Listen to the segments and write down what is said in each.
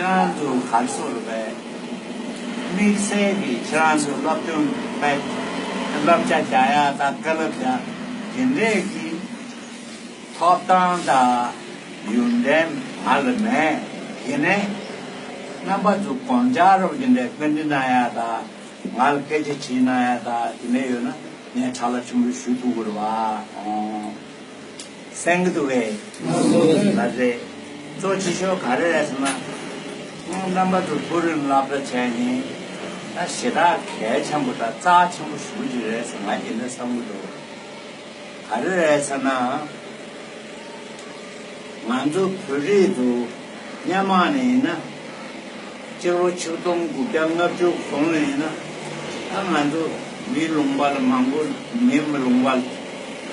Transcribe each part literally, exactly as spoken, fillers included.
ཁྱེད་རང་ཚོ་ག་རེ་ཟེར་དགོས་རེད་པས། དམིགས་བསལ་གྱི་ཁྱེད་རང་ཚོ་སློབ་སྦྱོང་པས་བསླབ་བྱ་རྒྱག་ཡ་དང་བཀའ་སློབ་ཀྱང་དེ་འདྲས་ཀྱི་ཐོབ་ཐང་དང་ཡོན་ཏན་ང་ལ་མེད། ཡིན་ནའི་རྣམ་པ་ཚོ་དགོངས་འཆར་རོགས་ཀྱི་འདྲས་བཀའ་འདྲི་གནང་ཡ་དང་ང་ལ་སྐད་ཆ་དྲིས་གནང་ཡ་དང་དེ་འདྲས་ཡོད་ན་ངས་ཕྱག་ལས་ཆེན་པོ་ཞུ་ཐུབ་དགོས་རེད་པ། ཨོ། གསན་གྱི་འདུག་གས། ལགས་རེད། གཙོ་ཆེ་ཤོས་ག་རེ་རེད་ཟེར་ན། ཨང་། རྣམ་པ་ཚོ་ཐོ་རེངས་སློབ་གྲྭ་བྱས་ནས་ད་ཞེ་དྲག་གལ་ཆེན་པོ་དང་རྩ་ཆེན་པོ་ཞེ་པོ་ཅིག་རེད་ཟེར་ང་དེ་འདྲ་བསམ་གྱི་འདུག་ག་རེ་རེད་ཟེར་ན། ང་ཚོ་བོད་རིགས་ཚོ་སྔོན་མ་ནས་ཡིན་ན། སྤྱི་ལོ་ཆིག་སྟོང་དགུ་བརྒྱ་ལྔ་བཅུ་གོང་ལ་ཡིན་ན། ད་ང་ཚོ་མི་ལུང་པ་ལ་མང་པོ་མི་མི་ལུང་པ་ལ་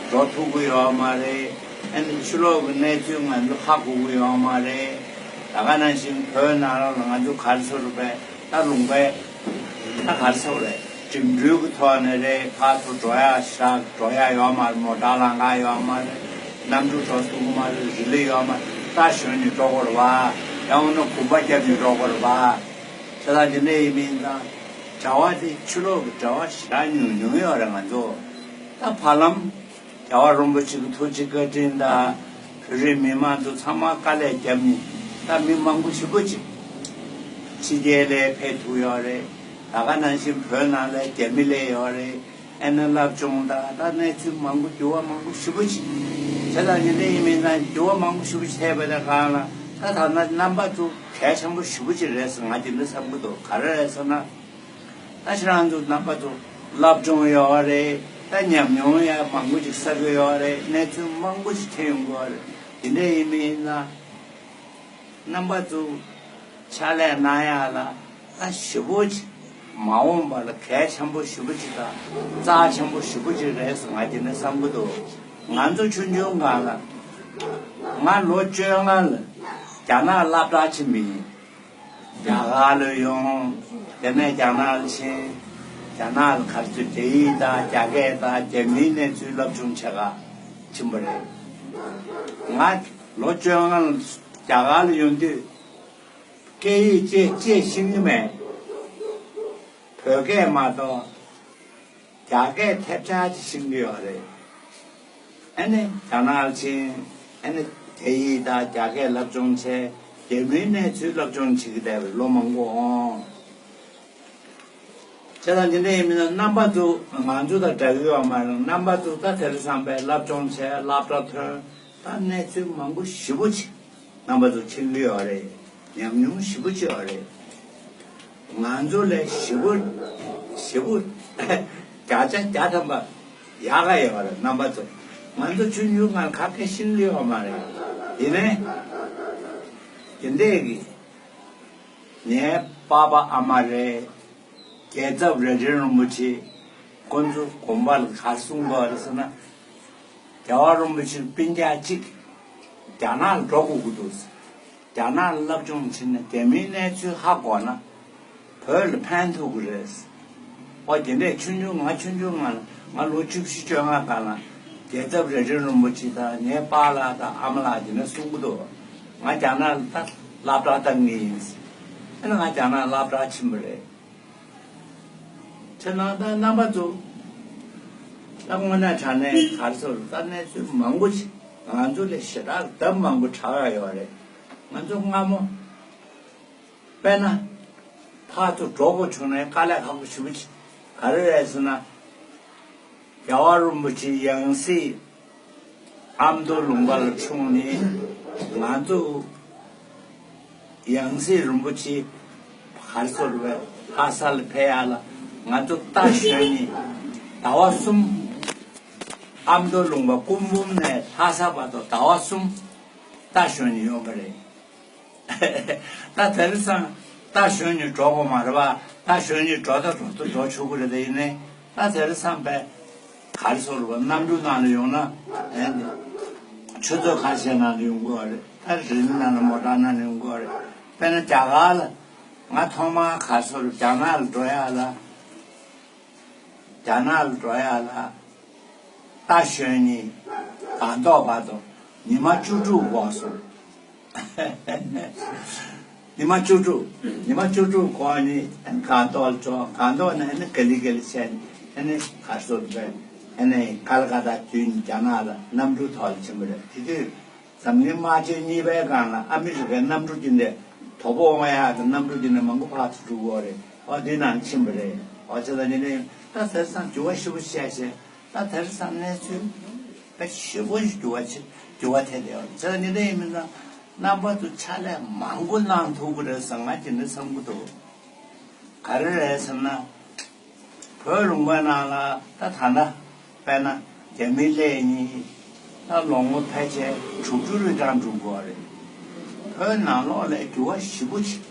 འགྲོ་ཐུབ་ཀྱི་ཡོད་མ་རེད། ཨ་ནི་ཕྱི་ལོགས་ཀྱི་གནས་ཚུལ་ང་ཚོ་ཧ་གོ་གི་ཡོད་མ་རེད། ད་ག་ནང་བཞིན་བོད་ནང་ལ་ང་ཚོ་ག་རེ་ཟེར་དགོས་རེད་པས། ད་ལུང་པའི་ད་ག་རེ་ཟེར་དགོས་རེད། འགྲིམ་འགྲུལ་གྱི་ཐོག་ནས་རེད། ཕར་ཚུར་འགྲོ་ཡ་ཤག་འགྲོ་ཡ་ཡོད་མ་རེད། མོ་ཊ་ལང་ཀ་ཡོད་མ་རེད། གནམ་གྲུ་འགྲོ་ཐུབ་ཀྱི་མ་རེད། རི་ལི་ཡོད་མ་རེད། རྟ་ཞོན་ནས་འགྲོ་དགོས་རེད་པ། ཡང་འོ་ན་གོམ་པ་བརྒྱབ་ནས་འགྲོ་དགོས་རེད་པ། བྱས་ཙང་དེ་འདྲ་ཡིན་མིན་ཙང་གྲྭ་པ་དེ་ཕྱི་ལོགས་ཀྱི་གྲྭ་པ་ཞེ་དྲག་ཉུང་ཉུང་ཡོད་རེད། ང་ཚོ་ད་བར་ལམ་རྒྱལ་བ་རིན་པོ་ཆེ་གི་ཐུགས་རྗེ་བཀའ་དྲིན་དང་བོད་རིགས་མི་མང་ཚོ་ཚང་མ་དཀའ་ལས་བརྒྱབ་ནས་ད་མི་མང་པོ་ཞེ་པོ་ཅིག་ཕྱི་རྒྱལ་ལ་ཕེབས་ཐུབ་ཡོད་རེད། ད་ག་ནང་བཞིན་བོད་ནང་ལ་རྒྱ་མི་སླེབས་ཡོད་རེད། ཨ་ནི་སློབ་སྦྱོང་དང་ད་གནས་ཚུལ་མང་པོ་འགྱུར་བ་མང་པོ་ཞེ་པོ་ཅིག་བྱས་ཙང་དེ་འདྲ་ཡིན་མིན་ཙང་འགྱུར་བ་མང་པོ་ཞེ་པོ་ཅིག་ཐེབས་པ་དང་སྒང་ལ་ད་ད་ལྟ་རྣམ་པ་ཚོ་གལ་ཆེན་པོ་ཞེ་པོ་ཅིག་རེད་ཟེར་ང་དེ་འདྲ་བསམ་གྱི་འདུག་ག་རེ་རེད་ཟེར་ན། ད་ཁྱེད་རང་ཚོ་རྣམ་པ་ཚོ་སློབ་སྦྱོང་ཡོད་རེད། ད་ཉམས་མྱོང་ཡང་མང་པོ་ཅིག་བསགས་ཀྱི་ཡོད་རེད། གནས་ཚུལ་མང་པོ་ཅིག་ཐོན་ཡོང་གི་ཡོད་རེད། དེ་འདྲ་ཡིན་མིན་ན་རྣམ་པ་ཚོ་ཕྱག་ལས་གནང་ཡག་ལ་ད་ཞེ་པོ་ཅིག་མ་འོངས་པ་ལ་གལ་ཆེན་པོ་ཞེ་པོ་ཅིག་དང་རྩ་ཆེན་པོ་ཞེ་པོ་ཅིག་རེད་ཟེར་ང་དེ་འདྲ་བསམ་གྱི་འདུག་ང་ཚོ་ཆུང་ཆུང་སྒང་ལ་ང་ལོ་བཅོ་ལྔ་ལ་རྒྱ་ནག་སློབ་གྲྭ་ཕྱིན་པ་ཡིན། རྒྱ་གར་ལ་ཡོང་། དེ་ནས་རྒྱ་ནག་ལ་ཕྱིན། རྒྱ་ནག་ལ་ག་ཚོད་རྒྱ་ཡིག་དང་རྒྱ་སྐད་དང་རྒྱ་མིའི་གནས་ཚུལ་སློབ་སྦྱོང་བྱེད་ག་ཕྱིན་པ་རེད། ང་ལོ་བཅོ་ལྔ་ལ་རྒྱ་གར་ལ་ཡོང་དུས་སྐད་ཡིག་ཅེས་ཅེས་ཤེས་ཀྱི་མེད། བོད་སྐད་མ་གཏོགས། རྒྱ་སྐད་ཐེབས་ཆག་ཅིག་ཤེས་ཀྱི་ཡོད་རེད། ཨ་ནི་རྒྱ་ནག་ལ་ཕྱིན། ཨ་ནི་རྒྱ་ཡིག་དང་རྒྱ་སྐད་སློབ་སྦྱོང་བྱས། རྒྱ་མིའི་གནས་ཚུལ་སློབ་སྦྱོང་བྱེད་ཀྱི་བསྡད་པའི་ལོ་མང་པོ་འོང་། བྱས་ཙང་འདི་འདྲ་ཡིན་མིན་ན་རྣམ་པ་ཚོ་ང་ཚོ་དང་འདྲ་གི་ཡོད་མ་རེད། རྣམ་པ་ཚོ་ད་དེ་རིང་བསམ་པའི་སློབ་སྦྱོང་བྱས། སློབ་གྲྭ་ཐོན། ད་གནས་ཚུལ་མང་པོ་ཞེ་པོ་ཅིག་རྣམ་པ་ཚོ་མཁྱེན་གྱི་ཡོད་རེད། ཉམས་མྱོང་ཞེ་པོ་ཅིག་ཡོད་རེད། ང་ཚོ་ལས་ཞེ་པོ་ཞེ་པོ་བརྒྱ་ཆ་བརྒྱ་ཐམ་པ་ཡག་ག་ཡོད་རེད། རྣམ་པ་ཚོ་ང་ཚོ་ཆུང་ཆུང་སྒང་ཁ་སྐད་ཤེས་ཀྱི་ཡོད་མ་རེད། ཡིན་ནའི་དེ་འདྲས་ཀྱི་ངའི་པ་ཕ་ཨ་མ་རེད། རྒྱལ་ཚབ་རྭ་སྒྲེང་རིན་པོ་ཆེ་ཁོང་ཚོ་དགོངས་པ་ལ་ག་རེ་གསུངས་པ་རེད་ཟེར་ན། རྒྱལ་བ་རིན་པོ་ཆེ་སྤུན་ཀྱག་གཅིག་རྒྱ་ནག་ལ་འགྲོ་དགོས་ཀྱི་འདུག་ཟེར། རྒྱ་ནག་ལ་སློབ་སྦྱོང་བྱས་ནས་རྒྱ་མིའི་གནས་ཚུལ་ཧ་གོ་ན་བོད་ལ་ཕན་ཐོགས་ཀྱི་རེད་ཟེར། ཨོ་དེ་འདྲས་ཆུང་ཆུང་ང་ཆུང་ཆུང་སྒང་ལ་ང་ལོ་བཅུ་བཞི་བཅོ་ལྔ་སྒང་ལ་རྒྱལ་ཚབ་རྭ་སྒྲེང་རིན་པོ་ཆེ་དང་ངའི་པཱ་ལགས་དང་ཨ་མ་ལགས་དེ་འདྲ་གསུང་གི་འདུག་ང་རྒྱ་ནག་ལ་ད་སློབ་གྲྭ་བཏང་གི་ཡིན་ཟེར། ཨ་ནི་ང་རྒྱ་ནག་སློབ་གྲྭ་ཕྱིན་པ་རེད། ཁྱེད་རང་ད་རྣམ་པ་ཚོ་ད་དངོས་གནས་དྲང་གནས་ག་རེ་ཟེར་ད་གནས་ཚུལ་མང་པོ་ཞིག་ང་ཚོ་ལས་ཞེ་དྲག་ལྡབ་མང་པོ་དྲག་ཡ་ཡོད་རེད། ང་ཚོ་སྔ་མོ་དཔེར་ན་ཕར་ཚུར་འགྲོ་དགོས་བྱུང་ནའི་དཀའ་ལས་ཁག་པོ་ཞེ་པོ་ཅིག་ག་རེ་རེད་ཟེར་ན། རྒྱལ་བ་རིན་པོ་ཆེའི་ཡང་སྲིད་ཨ་མདོ་ལུང་པ་ལ་འཁྲུངས་ནས་ང་ཚོ་ཡང་སྲིད་རིན་པོ་ཆེ་ག་རེ་ཟེར་བས་ལྷ་ས་ལ་ཕེབས་ཡ་ལ་ང་ཚོ་རྟ་ཞོན་ནས་ཟླ་བ་གསུམ། ཨ་མདོ་ལུང་པ་སྐུ་འབུམ་ནས་ལྷ་ས་བར་དུ་ཟླ་བ་གསུམ་རྟ་ཞོན་ནས་ཡོང་བ་རེད། ད་དེ་རིང་སང་རྟ་ཞོན་ནས་འགྲོ་དགོས་མ་རེད་པ། རྟ་ཞོན་ནས་འགྲོ་ད་འགྲོ་ད་འགྲོ་ཆོག་གི་རེད། དེ་ཡིན་ནའི་ད་དེ་རིང་སང་པས་ག་རེ་ཟེར་བ་གནམ་གྲུ་ནང་ལ་ཡོང་ན་ཨེ་ཆུ་ཚོད་ཁ་ཤས་ནང་ལ་ཡོང་གི་རེད། ད་རི་ནང་ལ་མོ་ཊ་ནང་ལ་ཡོང་གི་རེད། དཔེར་ན་རྒྱ་གར་ལ་ང་ཐོག་མར་ག་རེ་ཟེར་རྒྱ་ནག་ལ་འགྲོ་ཡ་ལ། རྒྱ་ནག་ལ་འགྲོ་ཡ་ལ་རྟ་ཞོན་ནས་སྒང་ཏོག་བར་དུ་ཉི་མ་བཅུ་དྲུག་འགོར་སོང་། ཉི་མ་བཅུ་དྲུག་ཉི་མ་བཅུ་དྲུག་གོང་ནས་ཨ་ནི་སྒང་ཏོག་ལ་འགྲོ། སྒང་ཏོག་ནས་ཨ་ནི་ག་ལི་ག་ལི་བྱས་ནས་ཨ་ནི་ག་རེ་ཟེར་དགོས་རེད། ཨ་ནི་ཀལ་ཀ་ཏ་བརྒྱུད་ནས་རྒྱ་ནག་ལ་གནམ་གྲུ་ཐོག་ལ་ཕྱིན་པ་རེད། དེ་དུས་འཛམ་གླིང་དམག་ཆེན་གཉིས་པའི་སྒང་ལ་ཨ་མི་རི་ཀའི་གནམ་གྲུ་དེ་འདྲ་དོ་ཕོག་ཡག་གི་གནམ་གྲུ་དེ་འདྲ་མང་པོ་ཕར་ཚུར་འགྲོ་གི་ཡོད་རེད། ཨོ་དེ་ནང་ཕྱིན་པ་རེད། ཨོ་བྱས་ཙང་དེ་འདྲ་ཡིན། ད་དེང་སང་འགྱུར་བ་ཞེ་པོ་ཞིག་བྱས་བྱས། ད་དེང་སང་གནས་ཚུལ་དཔེ་ཞེ་པོ་ཞིག་འགྱུར་བ་ཕྱིན། འགྱུར་བ་ཐེབས་བསྡད་ཡོད་རེད། བྱས་ཙང་དེ་འདྲ་ཡིན་མིན་ན་རྣམ་པ་ཚོ་ཕྱག་ལས་མང་པོ་གནང་ཐུབ་ཀྱི་རེད་བསམ། ང་དེ་འདྲ་བསམ་གྱི་འདུག་ག་རེ་རེད་ཟེར་ན། བོད་ལུང་པའི་ནང་ལ་ད་ད་ལྟ་དཔེར་ན་རྒྱ་མི་སླེབས་ནས་ད་ལོ་ངོ་ཕལ་ཆེར་དྲུག་ཅུ་རེ་གྲངས་འགྲོ་གི་ཡོད་རེད། བོད་ནང་ལོགས་ལ་འགྱུར་བ་ཞེ་པོ་ཅིག་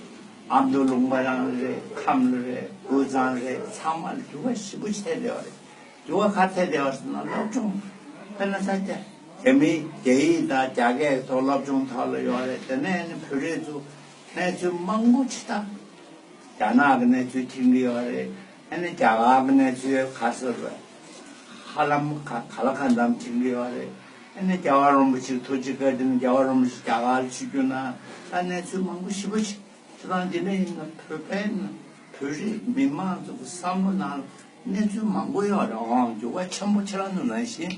ཨ་མདོ་ལུང་པ་རང་རེད། ཁམས་ལ་རེད། དབུས་གཙང་རེད། ཚང་མ་ལ་འགྱུར་བ་ཞེ་པོ་ཅིག་ཐེབས་བསྡད་ཡོད་རེད། འགྱུར་བ་ག་རེ་ཐེབས་བསྡད་ཡོད་རེད་ཟེར་ན་སློབ་སྦྱོང་། དཔེར་ན་ས་སྐྱ་རྒྱ་མི་རྒྱ་ཡིག་དང་རྒྱ་སྐད་ཐོག་སློབ་སྦྱོང་ཐོག་ལ་ཡོད་རེད། དེ་ནས་ནི་བོད་རིགས་ཚོ་གནས་ཚུལ་མང་པོ་ཅིག་ད། རྒྱ་ནག་གི་གནས་ཚུལ་མཁྱེན་གྱི་ཡོད་རེད། ཨ་ནི་རྒྱ་གར་གྱི་གནས་ཚུལ་ག་ཚོད་རེད། ཧ་ལམ་ག་ག་ལ་གང་འཚམ་མཁྱེན་གྱི་ཡོད་རེད། ཨ་ནི་རྒྱལ་བ་རིན་པོ་ཆེའི་ཐུགས་རྗེ་བཀའ་དྲིན་རྒྱལ་བ་རིན་པོ་ཆེ་རྒྱ་གར་ལ་ཆིབས་བསྒྱུར་གནང་། ད་གནས་ཚུལ་མང་པོ་ཞེ་པོ་ཅིག་ཁྱེད་རང་འདི་འདྲ་ཡིན་ན་བོད་པའི་ནང་བོད་རིགས་མི་མང་ཚོ་གི་བསམ་བློ་ནང་གནས་ཚུལ་མང་པོ་ཡོད་རེད། འོང་འགྱུར་བ་ཆེན་པོ་ཁྱེད་རང་ཚོ་ནང་བཞིན།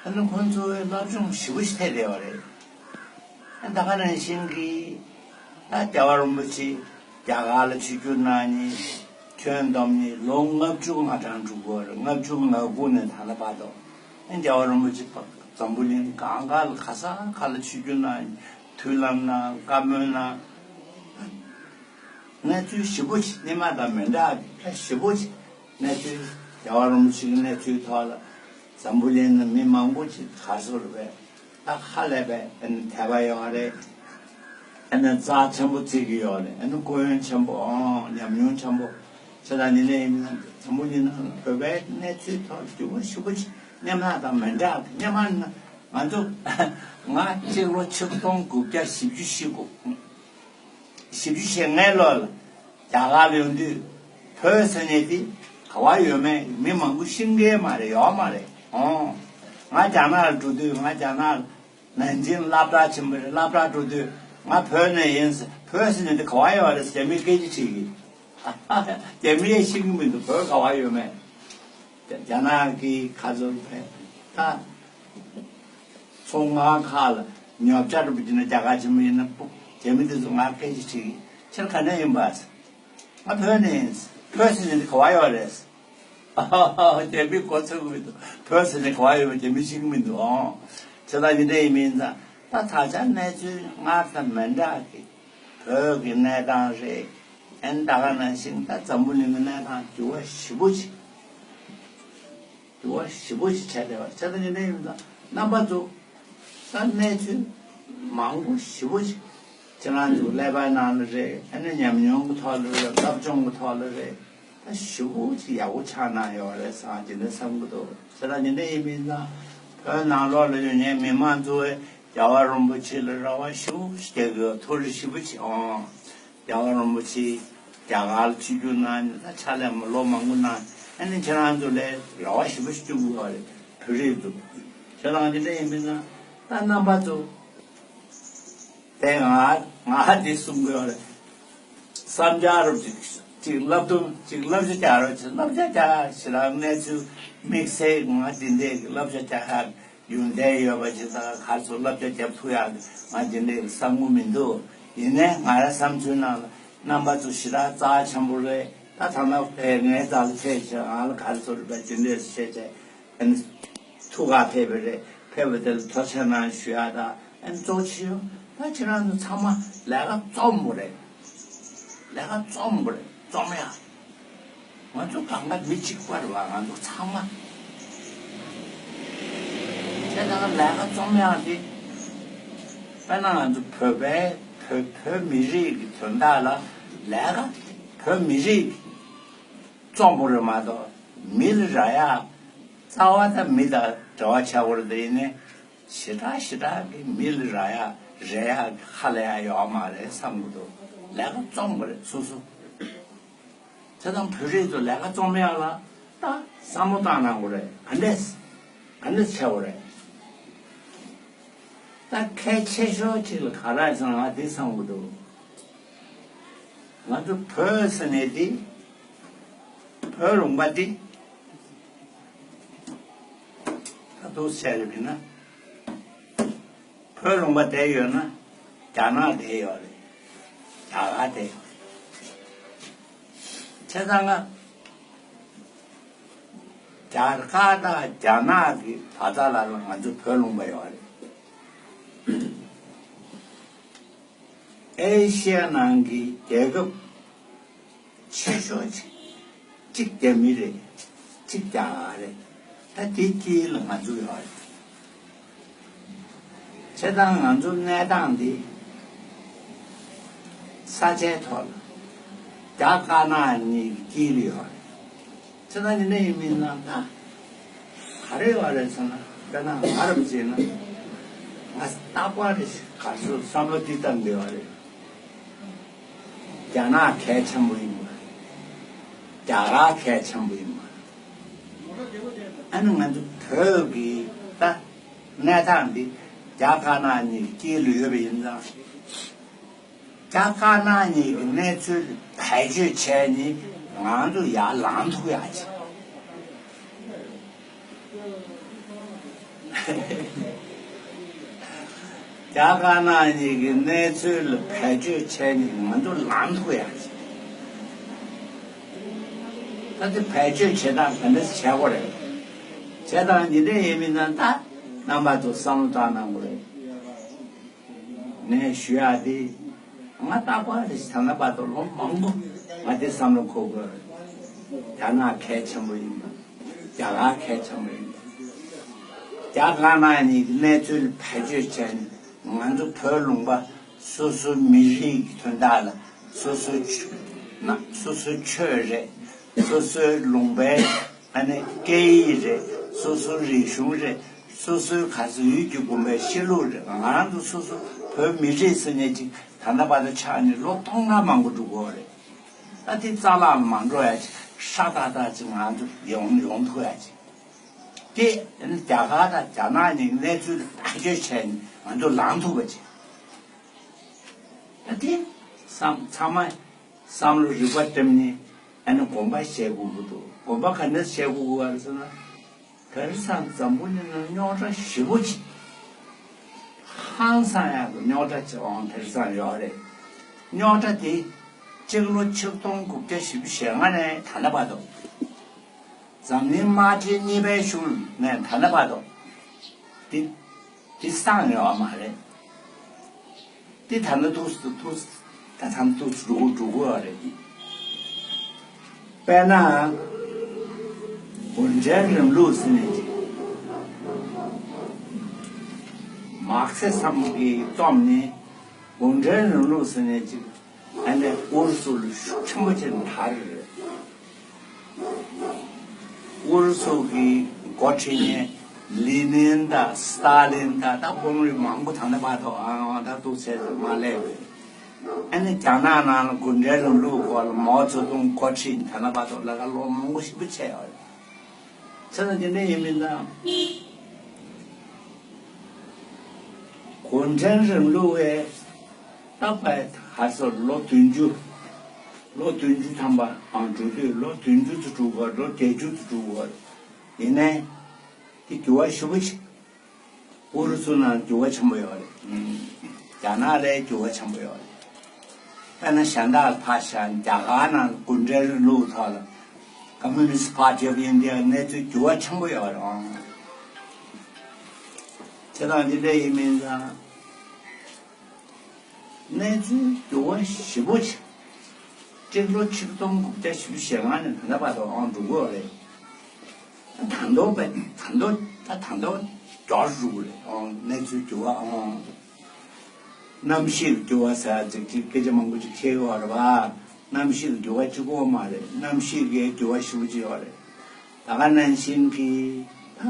ཨ་ནི་ཁོང་ཚོའི་སློབ་སྦྱོང་ཞེ་པོ་ཞིག་ཐེབས་བསྡད་པ་རེད། ཨ་ད་ག་ནང་བཞིན་གྱི་ད་རྒྱལ་བ་རིན་པོ་ཆེ་རྒྱ་གར་ལ་ཆིབས་བསྒྱུར་གནང་ནས་ཁྱོན་བསྡོམས་ནས་ལོ་ལྔ་བཅུ་ང་གྲངས་འགྲོ་གི་ཡོད་རེད། ལྔ་བཅུ་ང་དགུ་ནས་ད་ལྟ་བར་དུ། ཨ་རྒྱལ་བ་རིན་པོ་ཆེ་འཛམ་བུ་གླིང་གང་ག་ལ་ག་ས་ག་ལ་ཆིབས་བསྒྱུར་གནང་ནས་མཐུན་ལམ་གནང་། བཀའ་མོལ་གནང་། གནས་ཚུལ་ཞེ་པོ་ཅིག་སྔོན་མ་དང་མི་འདྲ་བའི་ཞེ་པོ་ཅིག་གནས་ཚུལ། རྒྱལ་བ་རིན་པོ་ཆེ་གི་གནས་ཚུལ་ཐོག་ལ་འཛམ་བུ་གླིང་ན་མི་མང་པོ་ཅིག་ག་ཚོད་རེད་པས། ད་ཧ་ལས་པའི་ཨ་ནི་དད་པ་ཡོད་རེད། ཨ་ནི་རྩ་ཆེན་པོ་བརྩི་གི་ཡོད་རེད། ཨ་ནི་སྐུ་ཡོན་ཆེན་པོ། ཨང་། ཉམས་མྱོང་ཆེན་པོ། ཁྱེད་དང་ཉིན་ལས་ཡིན་ན་འཛམ་བུ་གླིང་ནང་བོད་པའི་གནས་ཚུལ་ཐོག་འགྱུར་བ་ཞེ་པོ་ཅིག་སྔོན་མ་དང་མི་འདྲ། སྔོན་མ་ནི་ང་ཚོ་ང་གཅིག་ལོ་ཆིག་སྟོང་དགུ་བརྒྱ་བཞི་བཅུ་ཞེ་དགུ། བཞི་བཅུ་ཞེ་ལྔའི་ལོ་ལ་རྒྱ་གར་ལ་ཡོང་དུས་བོད་ཟེར་མཁན་དེ་ག་བ་ཡོད་མེད་མི་མང་པོ་ཤེས་ཀྱི་མ་རེད། ཡོད་མ་རེད། ཨོ། ང་རྒྱ་ནག་ལ་འགྲོ་དུས། ང་རྒྱ་ནག་ནན་ཅིང་སློབ་གྲྭ་ཆེན་པོ་རེད། སློབ་གྲྭ་འགྲོ་དུས་ང་བོད་ནས་ཡིན་ཟེར། བོད་ཟེར་མཁན་དེ་ག་བ་ཡོད་རེད་ཟེར་རྒྱ་མིས་སྐད་ཆ་དྲིས་ཀྱི། རྒྱ་མིས་ཤེས་ཀྱི་མི་འདུག་བོད་ག་བ་ཡོད་མེད། རྒྱ་ནག་གི་ཁ་ཚོར་བས་ད་ཚོང་ཁང་ཁག་ལ་ཉོ་ཆ་འགྲོ་བ་ཡིན་ན། རྒྱ་གར་ཆེན་པོ་ཡིན་ན་རྒྱ་མི་དེ་ཚོ་ང་སྐད་ཆ་དྲིས་ཀྱི། ཁྱེད་ག་ནས་ཡིན་པ་ཟེར། ང་བོད་ནས་ཡིན། བོད་ཟེར་མཁན་དེ་ག་བ་ཡོད་རེད། རྒྱ་མི་གོ་ཚོད་ཀྱི་མི་འདུག་བོད་ཟེར་མཁན་ག་བ་ཡོད་པ་རྒྱ་མི་ཤེས་ཀྱི་མི་འདུག་ཨོ། བྱས་ཙང་འདི་འདྲ་ཡིན་མིན་ཙང་ད་ད་ཆ་གནས་ཚུལ་སྔར་དང་མི་འདྲ་གི་བོད་ཀྱི་གནས་སྟངས་རེད། ཨན་ད་ག་ནང་བཞིན་ད་འཛམ་བུ་གླིང་གི་གནས་སྟངས་འགྱུར་བ་ཞེ་པོ་ཅིག་འགྱུར་བ་ཞེ་པོ་ཅིག་ཆགས་བསྡད་པ་རེད། བྱས་ཙང་འདི་འདྲ་ཡིན་མིན་ཙང་རྣམ་པ་ཚོ་ད་གནས་ཚུལ་མང་པོ་ཞེ་པོ་ཅིག་ཁྱེད་རང་ཚོ་ཀླད་པའི་ནང་ལ་རེད། ཨ་ནི་ཉམས་མྱོང་གི་ཐོག་ལ་རེད། སློབ་སྦྱོང་གི་ཐོག་ལ་རེད། ད་ཞེ་པོ་ཅིག་ཡག་པོ་ཆགས་གནང་ཡོད་རེད་བསམ་ཅིག་འདི་བསམ་གྱི་འདུག་བྱས་ཙང་འདི་འདྲ་ཡིན་མིན་ཙང་བོད་ནང་ལོགས་ལ་ཡོད་མཁན་མི་མང་ཚོས་རྒྱལ་བ་རིན་པོ་ཆེ་ལ་རེ་བ་ཞེ་པོ་ཅིག་རྒྱག་གི་ཡོད། ཐུགས་རེ་ཞེ་པོ་ཅིག་ཨང་། རྒྱལ་བ་རིན་པོ་ཆེ་རྒྱ་གར་ལ་ཆིབས་བསྒྱུར་གནང་ནས་ད་ཕྱག་ལས་མ་ལོ་མང་པོ་གནང་། ཨ་ནི་ཁྱེད་རང་ཚོ་ལ་རེ་བ་ཞེ་པོ་ཞིག་བཅུག་གི་ཡོད་རེད། བོད་རིགས་ཚོ། ཁྱེད་རང་འདི་འདྲ་ཡིན་མིན་ཙང་ད་རྣམ་པ་ཚོ། དེ་ང་ང་འདི་གསུང་གི་ཡོད་རེད། བསམ་འཆར་རུ་ཅིག་ཅིག་བསླབ་སྟོན་ཅིག་བསླབ་བྱ་རྒྱག་རོགས་བྱེད། བསླབ་བྱ་རྒྱག་ཞེ་དྲག་གནས་ཚུལ་དམིགས་བསལ་ང་འདི་འདྲའི་བསླབ་བྱ་རྒྱག་ཡག་ཡོན་ཏན་ཡོད་པ་ཅིག་དང་ག་ཚོད་བསླབ་བྱ་རྒྱབ་ཐུབ་ཡག་ང་འདི་འདྲའི་བསམ་བློ་མི་འདུག་ཡིན་ནའི་ང་རང་བསམ་ཚུལ་ནང་ལ་རྣམ་པ་ཚོ་ཞེ་དྲག་རྩ་ཆེན་པོ་རེད། ད་ཐ་ན་ངའི་རྩ་ལ་ཕེབས་བྱས་ང་ལ་ག་ཚོད་རེད་པ་འདི་འདྲས་བྱས་བྱས། ཨ་ནི་ཐུགས་ཁག་ཕེབས་པ་རེད། ཕེབས་པ་དེ་ལ་ཐུགས་རྗེ་གནང་ཞུ་ཡག་དང་། ཨ་ནི་གཙོ་ཆེ་ཤོས་ད་ཁྱེད་རང་ཚོ་ཚང་མ་ལས་ཀ་རྩོམ་དགོས་རེད། ལས་ཀ་རྩོམ་དགོས་རེད། རྩོམ་ཡག་ང་ཚོ་གང་ག་མི་གཅིག་པ་རེད་བ། ང་ཚོ་ཚང་མ་བྱས་ཙང་ལས་ཀ་རྩོམ་ཡག་དེ། དཔེར་ན་ང་ཚོ་བོད་པའི་བོད་བོད་མི་རིགས་ཀྱི་དོན་དག་ལ་ལས་ཀ་བོད་མི་རིགས་ཀྱི་རྩོམ་པོ་རེད་མ་གཏོགས་མི་ལ་རག་ཡག་རྩ་བ་དང་མི་དང་འབྲེལ་བ་ཆགས་པ་རེད། དེ་ཡིན་ནའི་ཞེ་དྲག་ཞེ་དྲག་གི་མི་ལ་རག་ཡག་རེག་ཡག་གི་ཧ་ལས་ཡག་ཡོད་མ་རེད་བསམ་གྱི་འདུག་ལས་ཀ་རྩོམ་དགོས་རེད་སོ་སོ། བྱས་ཙང་བོད་རིགས་ཚོ་ལས་ཀ་རྩོམ་ཡག་ལ་ད་བསམ་བློ་བཏང་གནང་དགོས་རེད། ག་འདྲས་ག་འདྲས་བྱེད་དགོས་རེད། ད་གལ་ཆེ་ཤོས་ཅིག་ལ་ག་རེ་ཟེར་ན། ང་འདི་བསམ་གྱི་འདུག་ང་ཚོ་བོད་ཟེར་ནས་འདི། བོད་ལུང་པ་འདི། ད་དུང་བཤད་རེད་མིན་ན། བོད་ལུང་པ་བསྡད་ཡོད་ན། རྒྱ་ནག་བསྡད་ཡོད་རེད། རྒྱ་གར་བསྡད་ཡོད་རེད། བྱས་ཙང་ང་། རྒྱ་གར་དང་རྒྱ་ནག་གི་བར་ཐག་ལ་ང་ཚོ་བོད་ལུང་པ་ཡོད་རེད། ཨེ་ཤི་ཡ་ནང་གི་རྒྱལ་ཁབ་ཆེ་ཤོས་ཅིག་གཅིག་རྒྱ་མི་རེད། གཅིག་རྒྱ་གར་རེད། ད་དེ་དཀྱིལ་ལ་ང་ཚོ་ཡོད་རེད། བྱས་ཙང་ང་ཚོ་གནས་སྟངས་འདི་ས་ཆའི་ཐོག་ལ་རྒྱ་དཀར་ནག་གཉིས་ཀྱི་དཀྱིལ་ལ་ཡོད་རེད། བྱས་ཙང་འདི་འདྲ་ཡིན་མིན་ན། ད་ག་རེ་ཡོད་རེད་ཟེར་ན། དཔེར་ན་ང་རང་བྱས་ན། ང་རྟག་པར་ག་ཚོད་བསམ་བློ་འདི་བཏང་བསྡད་ཡོད་རེད། རྒྱ་ནག་གལ་ཆེན་པོ་ཡིན་པ། རྒྱ་གར་གལ་ཆེན་པོ་ཡིན་པ། ཨ་ནི་ང་ཚོ་བོད་ཀྱི་ད་གནས་སྟངས་འདི་རྒྱ་དཀར་ནག་གཉིས་ཀྱི་དཀྱིལ་ལ་ཡོད་པ་ཡིན་ཙང་། རྒྱ་དཀར་ནག་གཉིས་ཀྱི་གནས་ཚུལ་བེད་སྤྱོད་བྱས་ནས་ང་ཚོ་ཡར་ལངས་ཐུབ་ཡག་ཅིག་རྒྱ་དཀར་ནག་གཉིས་ཀྱི་གནས་ཚུལ་ལ་བེད་སྤྱོད་བྱས་ནས་ང་ཚོ་ལངས་ཐུབ་ཡག་ཅིག་ད་དེ་བེད་སྤྱོད་བྱེད་སྟངས་ག་འདྲ་བྱེད་དགོས་རེད། བྱེད་སྟངས་འདི་འདྲ་ཡིན་མིན་ན། ད་རྣམ་པ་ཚོ་བསམ་བློ་བཏང་གནང་དགོས་རེད། ངས་ཞུ་ཡག་དེ། ང་རྟག་པར་རེ་ཞིག་ད་ལྟ་བར་དུ་ལོ་མང་པོ་ང་དེ་བསམ་བློ་འཁོར་དགོས། རྒྱ་ནག་གལ་ཆེན་པོ་ཡིན་པ། རྒྱ་གར་གལ་ཆེན་པོ་ཡིན་པ། རྒྱ་དཀར་ནག་གཉིས་ཀྱི་གནས་ཚུལ་བེད་སྤྱོད་བྱས་ནས་ང་ཚོ་བོད་ལུང་པ་སོ་སོའི་མི་རིགས་ཀྱི་དོན་དག་ལ། སོ་སོའི་ཆོས་ན། སོ་སོའི་ཆོས་རེད། སོ་སོའི་ལུང་པའི། ཨ་ནི་སྐད་ཡིག་རེད། སོ་སོའི་རིག་གཞུང་རེད། སོ་སོའི་ག་ཚོད་ཡུལ་གྱི་དགོན་པའི་གཤིས་ལུགས་རེད། ང་རང་ཚོ་སོ་སོ་བོད་མི་རིགས་ཟེར་མཁན་ཅིག་ད་ལྟ་བར་དུ་ཆགས་ནས་ལོ་སྟོང་ཕྲག་མང་པོ་འགྲོ་གི་ཡོད་རེད། ད་དེ་རྩ་བརླག་ལ་མ་འགྲོ་ཡ་ཅིག་ཧྲ་ཏག་ཏག་ཅིག་ང་ཚོ་ཡོང་ཡོང་ཐུབ་ཡ་ཅིག་དེ་ཨ་ནི་རྒྱ་གར་དང་རྒྱ་ནག་གཉིས་གནས་ཚུལ་བེད་སྤྱོད་བྱས་ནས་ང་ཚོ་ལངས་ཐུབ་པ་ཅིག་ད་དེ་བསམ། ཚང་མ་བསམ་བློ་རིག་པ་བཀྲམ་ནས་ཨ་ནི་དགོངས་པ་བཞེས་དགོས་ཀྱི་འདུག་དགོངས་པ་ག་འདྲ་བཞེས་དགོས་ཀྱི་ཡོད་རེད་ཟེར་ན། དེང་སང་འཛམ་བུ་གླིང་ནང་རྙོག་དྲ་ཞེ་པོ་ཅིག་ཧང་སང་ཡག་གི་རྙོག་དྲ་ཅིག་འོང་དེང་སང་ཡོད་རེད། རྙོག་དྲ་དེ་སྤྱི་ལོ་ཆིག་སྟོང་དགུ་བརྒྱ་བཞི་བཅུ་ཞེ་ལྔ་ནས་ད་ལྟ་བར་དུ། འཛམ་གླིང་དམག་ཆེན་གཉིས་པའི་གཞུག་ནས་ད་ལྟ་བར་དུ། དེ་དེ་སངས་ཡོད་མ་རེད། དེ་ད་ནི་ཐུགས་སུ་ཐུགས་སུ་ད་ཐམ་ཐུགས་སུ་འགྲོ་འགྲོ་གི་ཡོད་རེད། དཔེར་ན། གུང་ཁྲན་རིང་ལུགས་ཟེར་ནས་ཅིག་མར་ཁེ་སི་ཚང་གིས་བརྩམས་ནས་གུང་ཁྲན་རིང་ལུགས་ཟེར་ནས་ཅིག་ཨ་ནི་ཨུ་རུ་སུ་ལ་ཤུགས་ཆེན་པོ་བྱས་ནས་དར་རེད། ཨུ་རུ་སུ་གི་འགོ་ཁྲིད་མཁན་ལི་ནིན་དང་སི་ཏཱ་ལིན་དང་ད་དཔོན་རིགས་མང་པོ་ད་ལྟ་བར་དུ་ཨང་ཨང་ད་འདུག་བྱས་ཏེ་མར་སླེབས་རེད། ཨ་ནི་རྒྱ་ནག་ནང་ལ་གུང་ཁྲན་རིང་ལུགས་སྐོར་ལ་མའོ་ཙེ་ཏུང་འགོ་ཁྲིད་ད་ལྟ་བར་དུ་ལས་ཀ་ལོ་མང་པོ་ཞིག་པོ་བྱས་ཡོད་རེད། བྱས་ཙང་དེ་འདྲ་ཡིན་མིན་ན། གུང་ཁྲན་རིང་ལུགས་པས་ད་བར་ཧ་སོར་ལོ་བདུན་ཅུ། ལོ་བདུན་ཅུ་ཐམ་པ་ཨང་འགྲོ་དུས་ལོ་བདུན་ཅུ་ཙམ་འགྲོ་གི་ཡོད། ལོ་བརྒྱད་ཅུ་ཙམ་འགྲོ་གི་ཡོད། ཡིན་ནའི་དེ་འགྱུར་བ་ཞེ་པོ་ཅིག་ཨུ་རུ་སུ་ནང་འགྱུར་བ་ཆེན་པོ་ཡོད་རེད། རྒྱ་ནག་ལའི་འགྱུར་བ་ཆེན་པོ་ཡོད་རེད། དཔེར་ན་གཞན་དག་ལ་ཕར་བཞག་རྒྱ་གར་ནང་གུང་ཁྲན་རིང་ལུགས་ཐོག་ལ་Communist Party of India གནས་ཚུལ་འགྱུར་བ་ཆེན་པོ་ཡོད་རེད། ཨང་། བྱས་ཙང་འདི་འདྲ་ཡིན་མིན་ཙང་། གནས་ཚུལ་འགྱུར་བ་ཞེ་པོ་ཅིག་སྤྱི་ལོ་ཆིག་སྟོང་དགུ་བརྒྱ་བཞི་བཅུ་ཞེ་ལྔ་ནས་ད་ལྟ་བར་དུ་ཨང་འགྲོ་གི་ཡོད་རེད། ད་དུང་བས་ད་དུང་ད་ད་དུང་མགྱོགས་སུ་འགྲོ་གི་རེད། ཨང་། གནས་ཚུལ་འགྱུར་བ་ཨང་། གནམ་གཤིས་འགྱུར་བ་ཟེར་ཅིག་ཅིག་སྐད་ཆ་མང་པོ་ཅིག་བཤད་ཡོད་རེད་པ། གནམ་གཤིས་འགྱུར་བ་གཅིག་པོ་མ་རེད། གནམ་གཤིས་ཀྱི་འགྱུར་བ་ཞེ་པོ་ཅིག་ཡོད་རེད། ད་ག་ནང་བཞིན་གྱི་ད་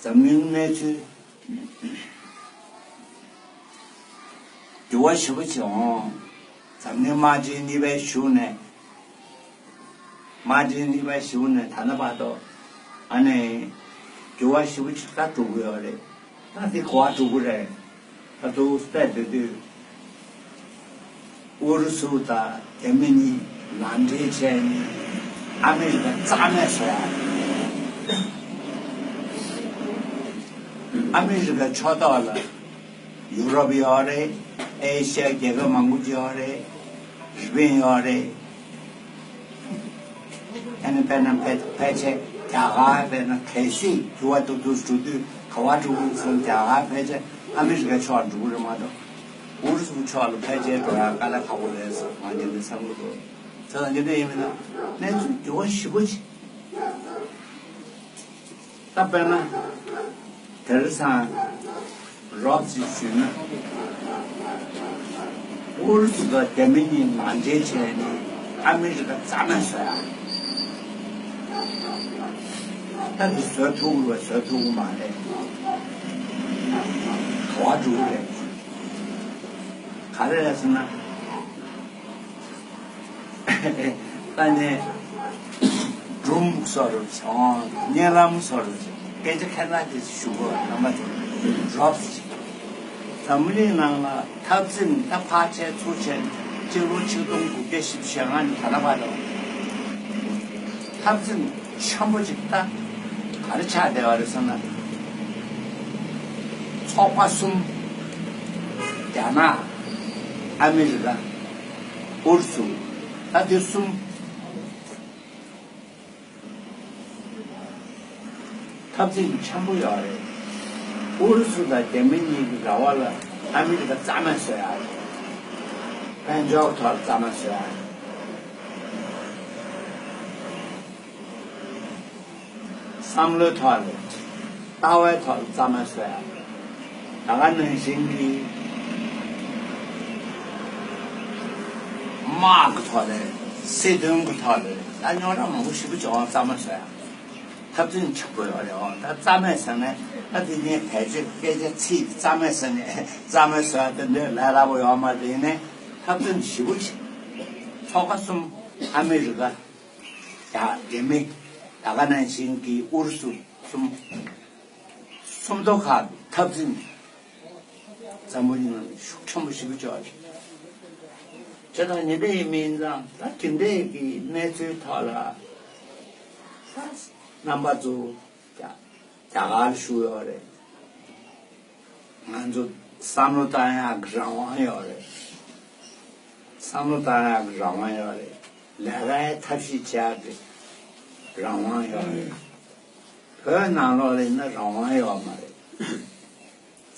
འཛམ་གླིང་གནས་ཚུལ་འགྱུར་བ་ཞེ་པོ་ཅིག་འོང་། འཛམ་གླིང་དམག་ཆེན་གཉིས་པའི་གཞུག་ནས། དམག་ཆེན་གཉིས་པའི་གཞུག་ནས་ད་ལྟ་བར་དུ་ཨ་ནི་འགྱུར་བ་ཞེ་པོ་ཅིག་ད་འགྲོ་གི་ཡོད་རེད། ད་དེ་གོ་བ་འགྲོ་གི་རེད། ད་དུང་བལྟས་བསྡད་དུས། ཨུ་རུ་སུ་དང་རྒྱ་མི་གཉིས་ནང་འདྲེན་བྱས་ནས་ཨ་མི་རི་ཀ་རྩ་མེད་བཟོ་ཡ། ཨ་མི་རི་ཀ་ཕྱོགས་གཏོགས་ལ་ཡུ་རོབ་ཡོད་རེད། ཨེ་ཤི་ཡ་རྒྱལ་ཁབ་མང་པོ་ཅིག་ཡོད་རེད། རི་པིན་ཡོད་རེད། ཨ་ནི་དཔེར་ན་ཕལ་ཕལ་ཆེར་རྒྱ་གར་དཔེར་ན་གལ་སྲིད་འགྱུར་བ་ཏོག་ཏོག་འགྲོ་དུས་ག་བ་འགྲོ་དགོས་སོང་། རྒྱ་གར་ཕལ་ཆེར་ཨ་མི་རི་ཀའི་ཕྱོགས་འགྲོ་གི་རེད་མ་གཏོགས། ཨུ་རུ་སུ་ཕྱོགས་ལ་ཕལ་ཆེར་འགྲོ་ཡག་དཀའ་ལས་ཁག་པོ་རེད་ཟེར་ང་འདི་འདྲ་བསམ་གྱི་འདུག་དེ་དང་འདི་འདྲ་ཡིན་མིན་ན་གནས་ཚུལ་འགྱུར་བ་ཞེ་པོ་ཅིག་ད་དཔེར་ན། དེང་སང་རོབ་ཙམ་ཞུས་ན། ཨུ་རུ་སུ་དང་རྒྱ་མི་གཉིས་ནང་འདྲེན་བྱས་ནས་ཨ་མི་རི་ཀ་རྩ་མེད་བཟོ་ཡ། ད་འདི་བཟོ་ཐུབ་ཀྱི་རེད་བཟོ་ཐུབ་ཀྱི་མ་རེད། ག་བ་འགྲོ་གི་རེད། ག་རེ་རེད་ཟེར་ན། ད་ནི་སྒྲུང་བཟོ་རུ་བྱུང་། བརྙན་ལམ་བཟོ་རུ་བྱུང་། སྐད་ཆ་ཁ་ན་དེ་ཞུ་གོ་རྣམ་པ་ཚོ་རོབ་ཅིག་འཛམ་བུ་གླིང་ནང་ལ་འཐབ་འཛིང་ད་ཕར་བྱས་ཚུར་བྱས་སྤྱི་ལོ་ཆིག་སྟོང་དགུ་བརྒྱ་བཞི་བཅུ་ཞེ་ལྔ་ནས་ད་ལྟ་བར་དུ་འཐབ་འཛིང་ཆེན་པོ་ཅིག་ད་ག་རེ་ཆགས་བསྡད་པ་རེད་ཟེར་ན། ཚོགས་པ་གསུམ། རྒྱ་ནག་ཨ་མི་རི་ཀ་ཨུ་རུ་སུ། ད་དེ་གསུམ་འཐབ་འཛིང་ཆེན་པོ་ཡོད་རེད། ཨུ་རུ་སུ་དང་རྒྱ་མི་གཉིས་ཀྱི་འགལ་བ་ལ་ཨ་མི་རི་ཀ་རྩ་མེད་བཟོ་ཡག་རེད། དཔལ་འབྱོར་ཐོག་ལ་རྩ་མེད་བཟོ་ཡག་རེད། བསམ་བློའི་ཐོག་ལ། ལྟ་བའི་ཐོག་ལ་རྩ་མེད་བཟོ་ཡག་རེད། ད་ག་ནང་བཞིན་གྱི་དམག་གི་ཐོག་ལ། སྲིད་དོན་གྱི་ཐོག་ལ་ད་རྙོག་དྲ་མང་པོ་ཞེ་པོ་བྱུང་བ་རྩ་མེད་བཟོ་ཡག་འཐབ་འཛིང་ཆེན་པོ་ཡོད་རེད། འོ་ད་རྩ་མེད་ཟེར་ནས་ད་དེ་ནས་བེད་སྤྱོད་སྐད་ཆ་ཚིག་རྩ་མེད་ཟེར་ནས་རྩ་མེད་བཟོ་ཡག་དེ་འདྲའི་ལས་སླ་པོ་ཡོད་མ་རེད། ཡིན་ནའི་འཐབ་འཛིང་ཞེ་པོ་ཅིག་ཚོགས་པ་གསུམ། ཨ་མི་རི་ཀ། ཡ། རྒྱ་མི། ད་ག་ནང་བཞིན་གྱི་ཨུ་རུ་སུ་གསུམ། སུམ་མདོ་ཁག་འཐབ་འཛིང་འཛམ་བུ་གླིང་ལ་ཤུགས་ཆེན་པོ་ཞེ་པོ་ཅིག་ཡོད་རེད། བྱས་ཙང་ཉིན་དེ་ཡིན་མིན་ཙང་ད་དེ་འདྲའི་གི་གནས་ཚུལ་ཐོག་ལ་ད་རྣམ་པ་ཚོ་རྒྱ་རྒྱ་གར་བཞུགས་ཡོད་རེད། ང་ཚོ་བསམ་བློ་བཏང་ཡག་གི་རང་དབང་ཡོད་རེད། བསམ་བློ་བཏང་ཡག་གི་རང་དབང་ཡོད་རེད། ལས་ཀའི་ཐབས་ཤེས་བྱེད་ཡག་གི་རང་དབང་ཡོད་རེད། བོད་ནང་ལོགས་ལ་ཡིན་ན་རང་དབང་ཡོད་མ་རེད།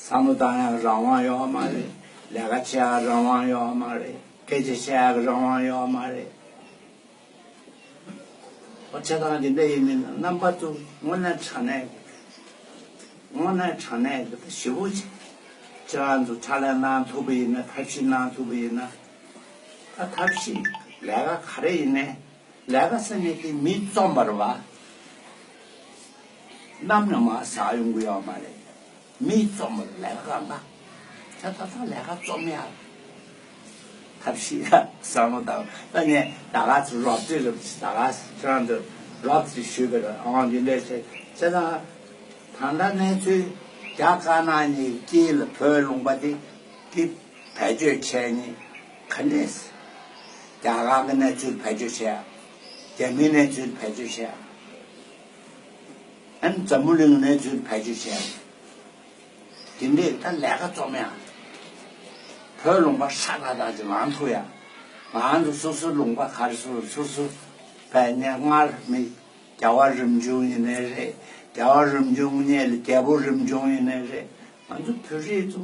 བསམ་བློ་བཏང་ཡག་གི་རང་དབང་ཡོད་མ་རེད། ལས་ཀ་བྱེད་ཡག་གི་རང་དབང་ཡོད་མ་རེད། སྐད་ཆ་བཤད་ཡག་གི་རང་དབང་ཡོད་མ་རེད། ཨོ་བྱས་ཙང་འདི་འདྲ་ཡིན་མིན་རྣམ་པ་ཚོ་དངོས་གནས་དྲང་གནས། དངོས་གནས་དྲང་གནས་འདི་ཞེ་པོ་ཅིག་ཁྱེད་རང་ཚོ་ཕྱག་ལས་གནང་ཐུབ་པ་ཡིན་ན། ཐབས་ཤེས་གནང་ཐུབ་པ་ཡིན་ན། ད་ཐབས་ཤེས་ལས་ཀ་ག་རེ་ཡིན་ནའི། ལས་ཀ་ཟེར་མཁན་དེ་མི་རྩོམ་པ་རེད་པ། གནམ་ནས་མར་ཟག་ཡོང་གི་ཡོད་མ་རེད། མི་རྩོམ་པར་ལས་ཀ་གང་ག་ད་ད་ད་ལས་ཀ་རྩོམ་ཡག་ཐབས་ཤེས་བསམ་བློ་བཏང་། ད་ངས་ད་ག་ཚོད་རོབ་ཙམ་རོབ་ཙམ་ད་ག་ཁྱེད་རང་ཚོར་རོབ་ཙམ་ཞུས་པ་རེད། ཨང་འདི་འདྲས་བྱས་བྱས་ཙང་། ད་ལྟ་གནས་ཚུལ་རྒྱ་དཀར་ནག་གཉིས་དཀྱིལ་ལ་བོད་ལུང་པ་འདི་འདི་བེད་སྤྱོད་བྱས་ནས་ག་འདྲས། རྒྱ་གར་གྱི་གནས་ཚུལ་བེད་སྤྱོད་བྱས། རྒྱ་མིའི་གནས་ཚུལ་བེད་སྤྱོད་བྱས། ཨ་ནི་འཛམ་བུ་གླིང་གནས་ཚུལ་བེད་སྤྱོད་བྱས། དེ་འདྲས་ད་ལས་ཀ་རྩོམ་ཡག་བོད་ལུང་པ་ཧྲ་ཏག་ཏག་ཅིག་ལངས་ཐུབ་ཡག་ང་ཚོ་སོ་སོའི་ལུང་པ་ག་རེ་སོ་སོ་སོ་བས་ནས་སྔར་མི་རྒྱལ་བ་རིམ་བྱུང་ཡིན་ནའི་རེད། རྒྱལ་བ་རིམ་བྱུང་སྔོན་ལ་རྒྱལ་པོ་རིམ་བྱུང་ཡིན་ནའི་རེད། ང་ཚོ་བོད་རིགས་ཚོ་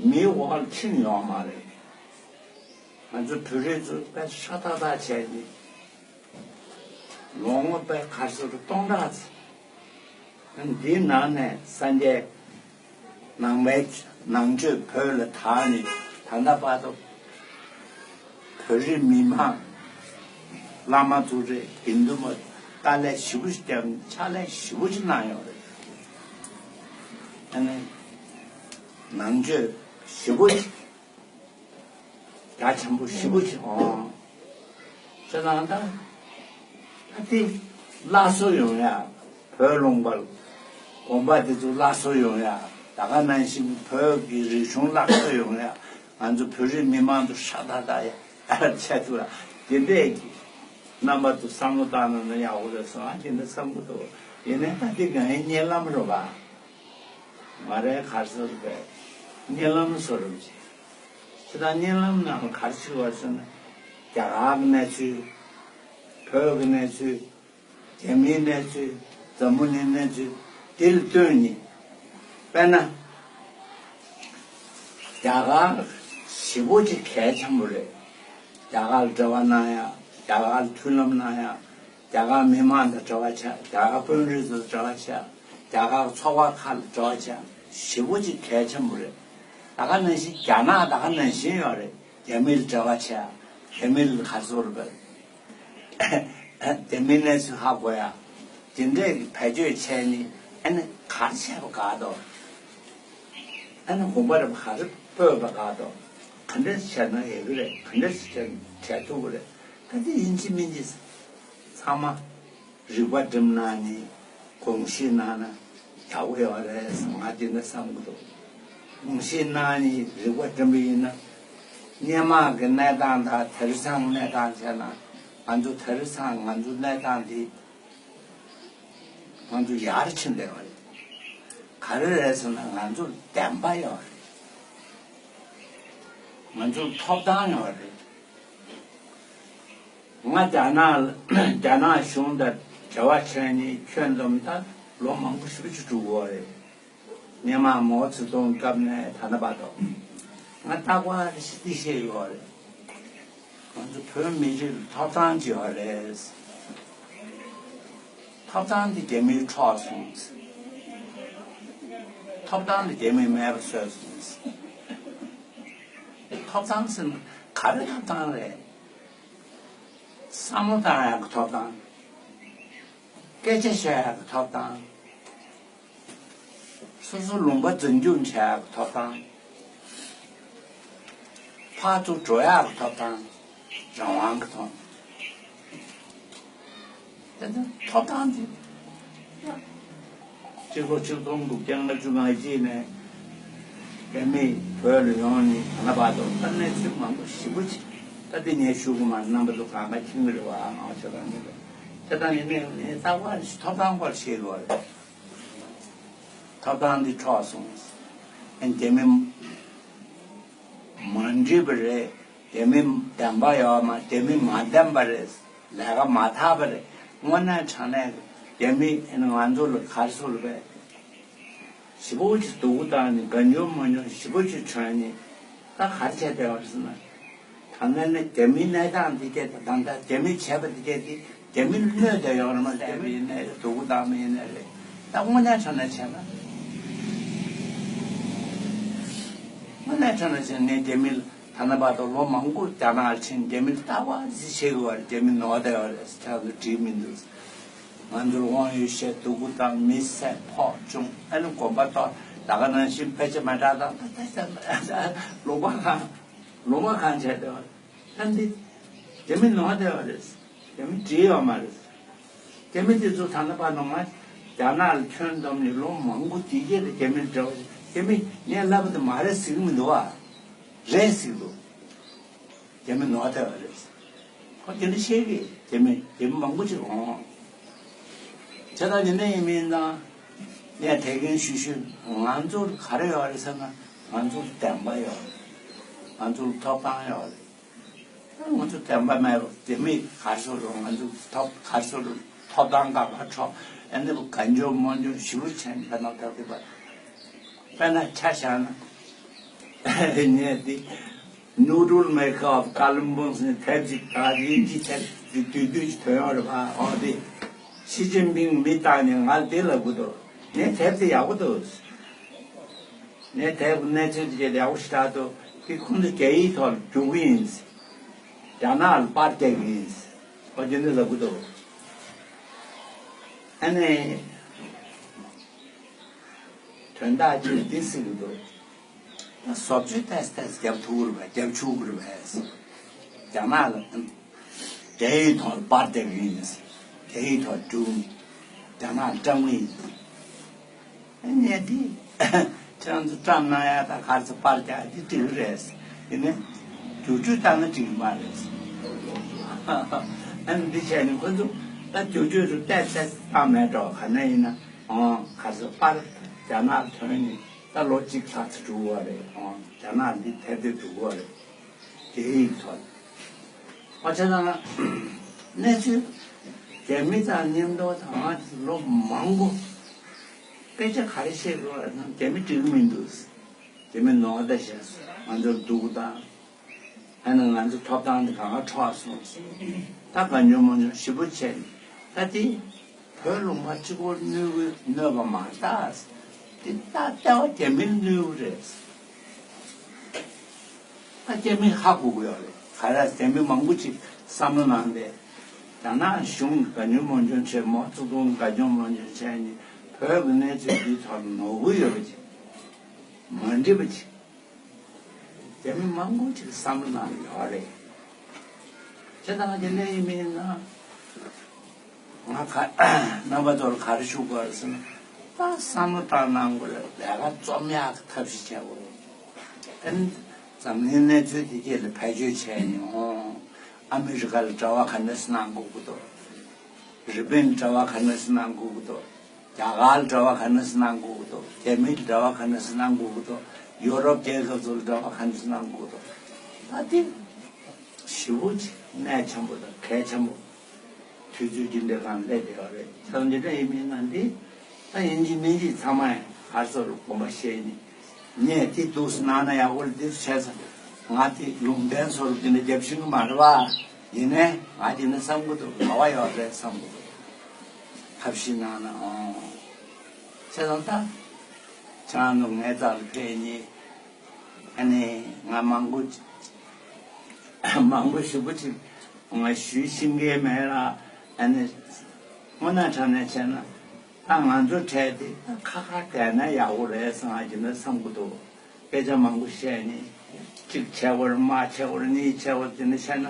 མིའི་འོག་ལ་ཕྱིན་ཡོད་མ་རེད། ང་ཚོ་བོད་རིགས་ཚོ་དཔེ་ཧྲ་ཏག་ཏག་བྱས་ནས་ལོ་ངོ་དཔེ་ག་རེ་ཟེར་སྟོང་ཕྲག་ཙམ། འདིའི་ནང་ནས་སངས་རྒྱས་ནང་པའི་ནང་ཆོས་བོད་ལ་དར་ནས་ད་ལྟ་བར་དུ་བོད་རིགས་མི་མང་བླ་མ་ཚོ་རེད། དགེ་འདུན་པ་དཀའ་ལས་ཞེ་པོ་ཞིག་བརྒྱབ་ནས་ཕྱག་ལས་ཞེ་པོ་ཞིག་གནང་ཡོད་རེད། ཨ་ནི་ནང་ཆོས་ཞེ་པོ་ཞིག་རྒྱ་ཆེན་པོ་ཞེ་པོ་ཞིག་འོང་། ཅེས་དང་ད་ད་དེ་སླར་གསོ་ཡོང་ཡ་བོད་ལུང་པར་ དགོན་པ་དེ་ཚོ་སླར་གསོ་ཡོང་ཡ། ད་ག་ནང་བཞིན་བོད་ཀྱི་རིག་གཞུང་སླར་གསོ་ཡོང་ཡ། ང་ཚོ་བོད་རིགས་མི་མང་ཚོ་ཧྲ་ཐག་ཐག་ཡ་བྱས་ཐུབ་ཡ། དེ་འདྲས་ཀྱི་རྣམ་པ་ཚོ་བསམ་བློ་བཏང་ན་ན་ཡག་པོ་རེད་བསམ། ཨ་དེ་འདྲ་བསམ་གི་འདུག་ཡིན་ནའི་ད་དེ་གང་ཡིན་གཉིད་ལམ་རེད་པ། ང་རའི་གར་སོ་རུ་པའི་གཉིད་ལམ་སོ་རུ་བྱེད། ཁྱེད་ད་གཉིད་ལམ་ནང་གར་ཆུ་བ་སོ་ན། རྒྱ་གར་གྱི་གནས་ཚུལ། བོད་ཀྱི་གནས་ཚུལ། རྒྱ་མིའི་གནས་ཚུལ། འཛམ་བུ་གླིང་གནས་ཚུལ། དེ་ལ་ལྟོས་ནས། དཔེར་ན། རྒྱ་གར་ཞེ་པོ་ཅིག་གལ་ཆེན་པོ་རེད། རྒྱ་གར་ལ་འབྲེལ་བ་གནང་ཡ། རྒྱ་གར་ལ་མཐུན་ལམ་གནང་ཡ། རྒྱ་གར་མི་མང་དང་འབྲེལ་བ་བྱས། རྒྱ་གར་དཔོན་རིགས་ཚོ་དང་འབྲེལ་བ་བྱས། རྒྱ་གར་ཚོགས་པ་ཁག་ལ་འབྲེལ་བ་བྱས། ཞེ་པོ་ཅིག་གལ་ཆེན་པོ་རེད། ད་ག་ནང་བཞིན་རྒྱ་ནག་ད་ག་ནང་བཞིན་ཡོད་རེད། རྒྱ་མི་ལ་འབྲེལ་བ་བྱས། རྒྱ་མི་ལ་ག་ཚོད་རེད། རྒྱ་མི་གནས་ཚུལ་ཧ་གོ་ཡ། དེ་འདྲས་ཀྱི་བེད་སྤྱོད་བྱས་ནས་ཨ་ནི་ག་རེ་བྱས་པ་དགའ་འདུག་ཨ་ནི་དགོན་པ་རེ་ག་རེ་སྤོས་པ་དགའ་འདུག་ག་འདྲས་བྱས་ན་ཡག་གི་རེད། ག་འདྲས་བྱས་ན་བྱས་ཐུབ་ཀྱི་རེད། ད་དེ་ཡིན་གཅིག་མིན་གཅིག་ཚང་མ་རིག་པ་སྒྲིམ་གནང་ནས་དགོངས་བཞེས་གནང་ན་ཡག་པོ་ཡོད་རེད། ང་དེ་འདྲ་བསམ་གྱི་འདུག་དགོངས་བཞེས་གནང་ནས་རིག་པ་སྒྲིམ་པ་ཡིན་ན། སྔོན་མ་གི་གནས་སྟངས་དང་དེང་སང་གནས་སྟངས་བྱས་ན། ང་ཚོ་དེང་སང་ང་ཚོ་གནས་སྟངས་འདི་ང་ཚོ་ཡར་ཕྱིན་བསྡད་པ་རེད། ག་རེ་རེད་ཟེར་ན་ང་ཚོར་བདེན་པ་ཡོད་རེད། ང་ཚོར་ཐོབ་ཐང་ཡོད་རེད། ང་རྒྱ་ནག་ལ་རྒྱ་ནག་གཞུང་དང་འབྲེལ་བ་བྱས་ནས་ཁྱོན་བསྡོམས་ད་ལོ་མང་པོ་ཞེ་པོ་ཅིག་འགྲོ་གི་ཡོད་རེད། སྔོན་མ་མའོ་ཙེ་ཏུང་སྐབས་ནས་ད་ལྟ་བར་དུ། ང་རྟག་པར་ཞིག་འདི་བཤད་ཡོད་རེད། ང་ཚོ་བོད་མི་རིགས་ལ་ཐོབ་ཐང་ཅིག་ཡོད་རེད། ཐོབ་ཐང་འདི་རྒྱ་མིས་འཕྲོག་སོང་། ཐོབ་ཐང་འདི་རྒྱ་མིས་མེད་པ་བཟོས་སོང་། ཐོབ་ཐང་ཟེར་ན་ག་རེ་ཐོབ་ཐང་རེད། བསམ་བློ་བཏང་ཡག་གི་ཐོབ་ཐང་། སྐད་ཆ་བཤད་ཡག་གི་ཐོབ་ཐང་། སོ་སོ་ལུང་པ་འཛིན་སྐྱོང་བྱེད་ཡག་གི་ཐོབ་ཐང་། ཕར་ཚུར་འགྲོ་ཡག་གི་ཐོབ་ཐང་། རང་དབང་གི་ཐོབ་ཐང་། དེ་ཚོ་ཐོབ་ཐང་དེ། སྤྱི་ལོ་ཆིག་སྟོང་དགུ་བརྒྱ་ལྔ་བཅུ་ང་གཅིག་ནས་རྒྱ་མི་བོད་ལ་ཡོང་ནས་ད་ལྟ་བར་དུ་ད་གནས་ཚུལ་མང་པོ་ཞེ་པོ་ཅིག་ད་དེ་ངས་ཞུ་གི་མ་རེད། རྣམ་པ་ཚོ་གང་ག་མཁྱེན་གི་རེད་བ། ང་ཁྱོད་རང་ཉིད་ལ་དེ་ལྟར་ཡིན་ནའི་ངས་རྟག་པར་ཐོབ་ཐང་སྐོར་བཤད་དགོས་རེད། ཐོབ་ཐང་འདི་འཕྲོག་སོང་། ཨ་ནི་རྒྱ་མི་མ་འགྲིག་པ་རེད། རྒྱ་མི་བདེན་པ་ཡོད་མ། རྒྱ་མི་མ་བདེན་པ་རེད། ལས་ཀ་མ་དག་པ་རེད། དངོས་གནས་དྲང་གནས་རྒྱ་མི་ཨ་ནི་ང་ཚོ་ལ་ག་རེ་ཟེར་རེད་པས། ཞེ་པོ་ཅིག་སྡུག་པོ་བཏང་ནས་གང་བྱུང་མང་བྱུང་ཞེ་པོ་ཅིག་བྱུང་ནས་ད་ག་རེ་བྱས་བསྡད་པ་རེད་ཟེར་ན། ད་ནས་ནས་རྒྱ་མིའི་གནས་སྟངས་འདི་སྐད་དང་ད་ལྟ་རྒྱ་མིས་བྱས་པ་འདི་སྐད་དེ་རྒྱ་མི་ལ་གནོད་བསྡད་ཡོད་རེད་མ། རྒྱ་མི་ཡིན་ནའི་རེད། སྡུག་པོ་བཏང་མི་ཡིན་ནའི་རེད། ད་དངོས་གནས་དྲང་གནས་བྱས་ན། དངོས་གནས་དྲང་གནས་བྱས་ན་ངས་རྒྱ་མི་ལ་ད་ལྟ་བར་དུ་ལོ་མང་པོ་རྒྱ་ནག་ལ་ཕྱིན། རྒྱ་མི་ལ་ལྟ་བ་ཅི་བྱེད་དགོས་པ་རེད། རྒྱ་མི་ནོར་བསྡད་ཡོད་རེད། ཁྱེད་ཚོ་འགྲིག་མི་འདུག་ང་ཚོར་དབང་ཡོད་བཤད་སྡུག་པོ་བཏང་མི་བསད་ཕོག་བཅུག་ཨ་ནི་དགོན་པ་གཏོར། ད་ག་ནང་བཞིན་ཕལ་ཆེར་མ་དྲག་དང་ད་ལྟ་ལུང་པ་གང་ལུང་པ་གང་བྱས་བསྡད་པ་རེད། ད་འདི་རྒྱ་མི་ནོར་བསྡད་པ་རེད། རྒྱ་མི་འགྲིག་ཡོད་མ་རེད། རྒྱ་མི་དེ་ཚོ་ད་ལྟ་བར་ནང་ང་རྒྱ་ནག་ལ་ཁྱོན་བསྡོམས་ནས་ལོ་མང་པོ་དེ་རྗེས་ལ་རྒྱ་མི་འདྲ་བ་ཞིག་རྒྱ་མི་ངས་ལབ་པ་དེ་མ་རེད་ཟེར་གི་མི་འདུག་བ། རེད་ཟེར་གི་འདུག་རྒྱ་མི་ནོར་བསྡད་པ་རེད། ཁོ་དེ་འདྲ་བཤད་གི། རྒྱ་མི་རྒྱ་མི་མང་པོ་ཅིག་འོང་། བྱས་ཙང་ཡིན་ན་ཡིན་མིན་ཙང་ངས་དེ་གིན་ཞུ་ཞུ། ང་ཚོར་ག་རེ་ཡོད་རེད་ཟེར་ན་ང་ཚོར་བདེན་པ་ཡོད་རེད། ང་ཚོར་ཐོབ་ཐང་ཡོད་རེད། ང་ཚོ་བདེན་པ་མེད་པ་རྒྱ་མི་ག་རེ་ཟེར་རུང་ང་ཚོ་ཐོབ་ག་རེ་ཟེར་རུང་ཐོབ་ཐང་ག་པར་འཕྲོག་ཨ་ནི་གང་བྱུང་མང་བྱུང་ཞེ་པོ་བྱས་ནས་ཕན་ཐོགས་ཐོབ་ཀྱི་པ། དཔེར་ན་ཆ་བཞག་ན། ངས་འདི་ནུ་ཌལ་མེ་ཁར་ཨོཕ་ཀ་ལིམ་པོང་ཟེར་ནས་དེབ་ཅིག་ད་དབྱིན་ཇི་དེབ་ཅིག་བསྡུས་བསྡུས་ཅིག་ཐོན་ཡོད་རེད་པ། ཨོ་དེ་ཞི་ཅིན་ཕིང་མི་བཏང་ནས་ང་ལ་དེ་ལབ་གི་འདུག་ངས་དེབ་དེ་ཡག་པོ་འདུག་ངས་དེབ་གནས་ཚུལ་དེ་ཡག་པོ་ཞེ་དྲག་འདུག་དེ་ཁོང་ཚོ་རྒྱ་ཡིག་ཐོག་ལ་བསྒྱུར་གི་ཡིན། རྒྱ་ནག་ལ་པར་རྒྱག་གི་ཡིན། ཨོ་དེ་འདྲ་ལབ་གི་འདུག་ཨ་ནི། དོན་དག་ཅིག་འདི་ཟེར་གྱི་འདུག་ད་བཟོ་བཅོས་ཏོག་ཙམ་ཏོག་ཙམ་རྒྱབ་ཐུབ་ཀྱི་རེད་པས། རྒྱབ་ཆོག་གི་རེད་པས། རྒྱ་ནག་ལ་རྒྱ་ཡིག་ཐོག་པར་རྒྱག་གི་ཡིན། རྒྱ་ཡིག་ཐོག་བསྒྱུར། རྒྱ་ནག་ལ་བཀྲམ་གི་ཡིན། ངས་འདི་ཁྱེད་རང་ཚོ་བཀྲམ་གནང་ཡ་དང་ག་ཚོད་པར་རྒྱག་འདི་འགྲིག་རེད། ཡིན་ནའི་བསྒྱུར་བཅོས་བཏང་ན་འགྲིག་མ་རེད། ཨ་ནི་འདི་བྱས་ནས་ཁོ་ཚོ་ད་བསྒྱུར་བཅོས་རུ་བལྟས་ཚད་བཏང་མེད་འགྲོ། ག་ནས་ཡིན་ན་ཨོ་ག་ཚོད་པར་རྒྱ་ནག་ཐོན་ནས་ད་ལོ་གཅིག་ལྷག་ཙམ་འགྲོ་གི་ཡོད་རེད། ཨོ་རྒྱ་ནག་འདི་ཐེབས་ཏེ་འགྲོ་གི་ཡོད་རེད། རྒྱ་ཡིག་ཐོག་ཨ་ཆ་ཚང་གནས་ཚུལ་རྒྱ་མི་དང་མཉམ་དུ་ད་ང་ལོ་མང་པོ་སྐད་ཆ་ག་རེ་བཤད་དགོས་ན་རྒྱ་མི་འགྲིག་གི་མི་འདུག་རྒྱ་མི་ནོར་ད་བཤད་སོང་། ང་ཚོར་སྡུག་དང་ཨ་ནི་ང་ཚོ་ཐོབ་ཐང་དེ་གང་ག་འཕྲོག་སོང་། ད་ག་ཉོ་མ་ཉོ་ཞིབ་པོ་བྱས་ནས་ད་དེ། བོད་ལུང་པ་གཅིག་པོར་གནོད་གི་གནོད་པ་མ་རེད། དེ་ད་ལྟ་བ་རྒྱ་མིར་གནོད་གི་རེད། ད་རྒྱ་མི་ཧ་གོ་གི་ཡོད་རེད། ག་རེ་རྒྱ་མི་མང་པོ་ཅིག་བསམ་བློ་གནང་སྟེ། རྒྱ་ནག་གཞུང་ག་ཉོན་མ་ཉོན་བྱས་མོ་ཙུ་ཏུང་ག་ཉོན་མ་ཉོན་བྱས་ནས་བོད་ཀྱི་གནས་ཚུལ་འདིའི་ཐོག་ནོར་གི་ཡོད་པ་ཅིག་མ་འགྲིག་པ་ཅིག་རྒྱ་མི་མང་པོ་ཅིག་བསམ་བློ་གནང་ཡོད་རེད། ཁྱེད་རང་གི་གནས་ཡིན་མིན་ན། ང་ག་རྣམ་པ་ཚོར་ག་རེ་ཞུ་དགོས་རེད་ཟེར་ན། ད་བསམ་བློ་བཏང་གནང་དགོས་རེད། ལས་ཀ་རྩོམ་ཡག་གི་ཐབས་ཤེས་བྱེད་དགོས་རེད། ཨ་ནི་འཛམ་གླིང་གནས་ཚུལ་དེ་རྗེས་ལ་བེད་སྤྱོད་བྱས་ནས་ཨོ། ཨ་མི་རི་ཀ་ལ་འབྲེལ་བ་ག་འདྲ་སེ་གནང་དགོས་ཀྱི་འདུག་རི་པིན་འབྲེལ་བ་ག་འདྲ་སེ་གནང་དགོས་ཀྱི་འདུག་རྒྱ་གར་འབྲེལ་བ་ག་འདྲ་སེ་གནང་དགོས་ཀྱི་འདུག་རྒྱ་མིའི་འབྲེལ་བ་ག་འདྲ་སེ་གནང་དགོས་ཀྱི་འདུག་ཡོ་རོབ་རྒྱལ་ཁབ་ཚོ་ལ་འབྲེལ་བ་ག་འདྲ་སེ་གནང་དགོས་ཀྱི་འདུག་ད་དེ་ཞེ་པོ་ཅིག་གནད་ཆེན་པོ་དང་གལ་ཆེན་པོ། དུས་ཚོད་འདི་འདྲའི་སྒང་སླེབས་བསྡད་ཡོད་རེད། ད་འདི་འདྲ་ཡིན་མིན་ན་འདི་ད་ཡིན་གཅིག་མིན་གཅིག་ཚང་མས་ཧར་ཚོར་དགོངས་པ་བཞེས་ནས་ངས་དེ་འདུག་སེ་གནང་ན་ཡག་པོ་རེད། འདི་བྱས་ཙང་ང་དེ་ལུང་བསྟན་སོར་འདི་འདྲ་རྒྱབ་ཤེས་ཀྱི་མ་རེད་པ། ཡིན་ནའི་ང་དེ་འདྲ་བསམ་གྱི་འདུག་ག་བ་ཡོད་རེད་བསམ་གྱི་འདུག་ཐབས་ཤེས་གནང་ན་ཨང་། བྱས་ཙང་ད་ཁྱེད་རང་ཚོ་ངའི་རྩ་ལ་ཕེབས་ནས་ཨ་ནི་ང་མང་པོ་མང་པོ་ཞེ་པོ་ཅིག་ང་ཞུས་ཤེས་ཀྱི་མེད་ལ། ཨ་ནི་དངོས་གནས་དྲང་གནས་བྱས་ན་ད་ང་ཚོ་གྲས་དེ་ད་ཁ་ཁ་བསྡད་ན་ཡག་པོ་རེད་ཟེར་ང་ཡིན་ན་བསམ་གྱི་འདུག་སྐད་ཆ་མང་པོ་བཤད་ནས་གཅིག་བྱས་པར་མ་བྱས་པར་གཉིས་བྱས་པར་དེ་འདྲ་བཤད་ན་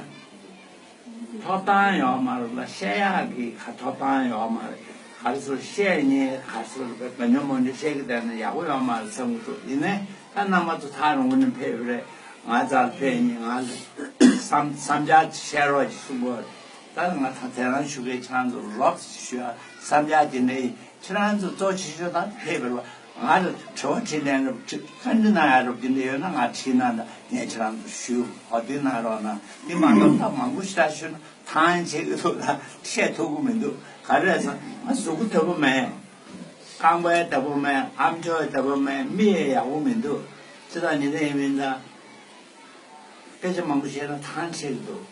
ཐོབ་ཐང་ཡོད་མ་རེད་ལ། བཤད་ཡག་གི་ག་ཐོབ་ཐང་ཡོད་མ་རེད། ག་རེ་ཟེར་བཤད་ཉན་ག་རེ་ཟེར་བའི་མ་ཉོན་མོ་ཉོན་བཤད་གི་བསྡད་ན་ཡག་པོ་ཡོད་མ་རེད་བསམ་གྱི་འདུག་ཡིན་ནའི་ད་རྣམ་པ་ཚོ་ཐག་རིང་པོ་ནས་ཕེབས་རེད། ང་རྩར་ཕེབས་ཉིན་ང་ལ་བསམ་བསམ་འཆར་བཤད་རོགས་ཀྱི་གསུང་གི་རེད། ད་ང་ད་དེ་རང་ཞུ་གི་ཆང་ཚོ་རོབ་ཞུ་ཡ་བསམ་འཆར་དེ་འདྲ་ཡིན། ཁྱེད་རང་ཚོ་གཙོ་ཆེ་ཤོས་ད་ཕེབས་པ་རེད་བ། ང་ལ་དྲི་བ་དྲིས་ལན་རེད་བ། དྲི་བཀའ་འདྲི་གནང་ཡ་རེད་བ། དེ་འདྲ་ཡོད་ན་ང་དྲིས་གནང་དང་ངས་ཁྱེད་རང་ཚོ་ཞུ་འོ་དེ་གནང་རོགས་གནང་། དེ་མ་གཏོགས་ད་མང་པོ་ཞེ་དྲག་ཞུས་ན་ཐང་ཆད་ཀྱི་འདུག་ད་བཤད་ཐུབ་ཀྱི་མི་འདུག་ག་རེ་རེད་ཟེར་ན་ང་གཟུགས་པོ་དལ་པོ་མེད། རྐང་པའི་དལ་པོ་མེད། ཨམ་ཅོག་གི་དལ་པོ་མེད། མིག་ཡག་པོ་མི་འདུག་ཅི་ལྟར་ཉིན་དེ་ཡིན་མིན་ད། སྐད་ཆ་མང་པོ་བཤད་ན་ཐང་ཆད་ཀྱི་འདུག་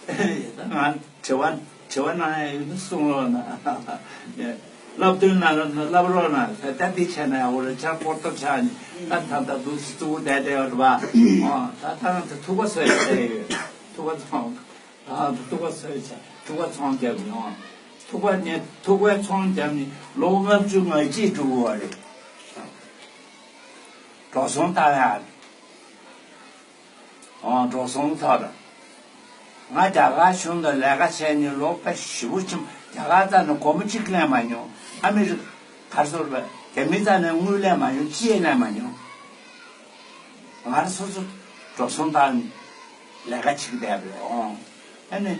ད་ང་དྲི་བ་དྲི་བ་གནང་ཡ་ཡོད་ན་གསུང་རོགས་གནང་། བསླབ་སྟོན་གནང་རོགས་གནང་། བསླབ་རོགས་གནང་། ད་ལྟ་འདི་བྱས་ན་ཡག་པོ་རེད། ཆང་ཕོར་ཐབ་ཆག་ནས་ད་ད་ལྟ་འདུག་སེ་བཙུགས་བསྡད་བསྡད་ཡོད་རེད་པ། ཨོ་ད་ད་ང་ཚོ་ཐུག་པ་བཟོས་བསྡད་ཡོད། ཐུག་པ་ཚོང་ད་ཐུག་པ་བཟོས་བྱས་ཐུག་པ་ཚོང་བརྒྱབ་ནས། ཨོ་ཐུག་པ་ནས་ཐུག་པའི་ཚོང་བརྒྱབ་ནས་ལོ་ལྔ་བཅུ་ང་གཅིག་འགྲོ་གི་ཡོད་རེད། འགྲོ་སོང་བཏང་ཡག་རེད། ཨོ་འགྲོ་སོང་ཐོག་ལ། ང་རྒྱ་གར་གཞུང་དང་ལས་ཀ་བྱས་ནས་ལོ་དཔེ་ཞེ་པོ་ཕྱིན། རྒྱ་གར་རྩ་ནས་སྒོར་མོ་གཅིག་ལེན་མ་མྱོང་། ཨ་མི་རི་ཀ་ག་རེ་ཟེར་བ། རྒྱ་མི་རྩ་ནས་དངུལ་ལེན་མ་མྱོང་། ཅི་ཡང་ལེན་མ་མྱོང་། ང་རང་སོ་སོ་འགྲོ་སོང་བཏང་ནས་ལས་ཀ་བྱེད་ཀྱི་བསྡད་པ་རེད། ཨོ་ཨ་ནི་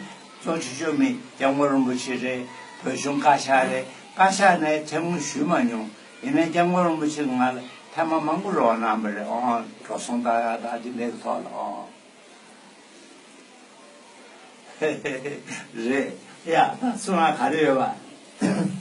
གཙོ་ཆེ་ཤོས་མི་སྐྱབས་མགོན་རིན་པོ་ཆེ་རེད། བོད་གཞུང་བཀའ་ཤག་རེད། བཀའ་ཤག་ནས་ཐེངས་མང་ཞུས་མ་མྱོང་། ཡིན་ནའི་སྐྱབས་མགོན་རིན་པོ་ཆེ་ང་ལ་ཐེངས་མ་མང་པོ་རོགས་གནང་བ་རེད། ཨོ་འགྲོ་སོང་ལྟ་ཡག་དང་དེ་འདྲའི་ཐོག་ལ། ཨོ་རེད་ཡ། ད་གསུང་ཡག་ག་རེ་ཡོད་པ།